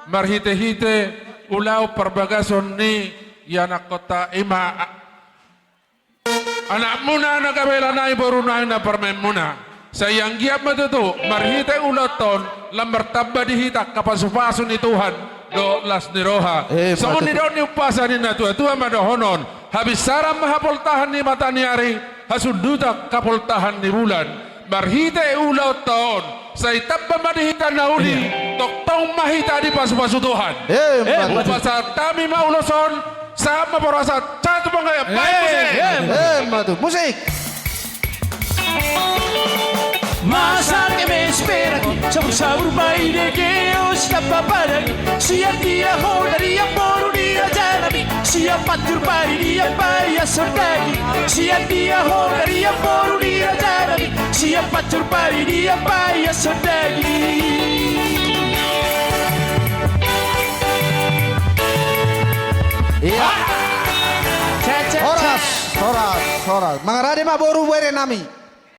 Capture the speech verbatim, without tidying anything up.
Marhite-hite ulaon parbagason ni ianakkonta i ma a-, anakmuna na gabe lanai, borunami na parumaenmuna. Sai anggiat ma tutu marhite ulaonta on lam martamba di hita angka pasu-pasu ni Tuhan dohot las ni roha. Eh, songon ma tutu. Nidok ni umpasa ni na tua-tua ma dohonon: Habinsaran ma hapoltahan ni mata ni ari, hasundutan hapoltahan ni bulan. Marhite ulaonta on, sai tamba ma di hita na uli, iya, tongtong ma hita dipasu-pasu Tuhan. Eh, eh, ma tutu. Hupasahat hami ma ulos on, sahat ma parhorasan, sahat tu panggabean. Eh, baik, musik. Eh, ma tutu. Musik. Masa ke mes peragi, sabur-sabur bai dege os tapa padagi. Sian dia ho dari yang boru di raja nami. Sian pancur paridian bai asondagi. Sian dia ho dari yang boru di raja nami. Sian pancur paridian bai asondagi. Iya. Cek, cek, horas, cek. Horas, horas. Mangarade ma boru bere nami.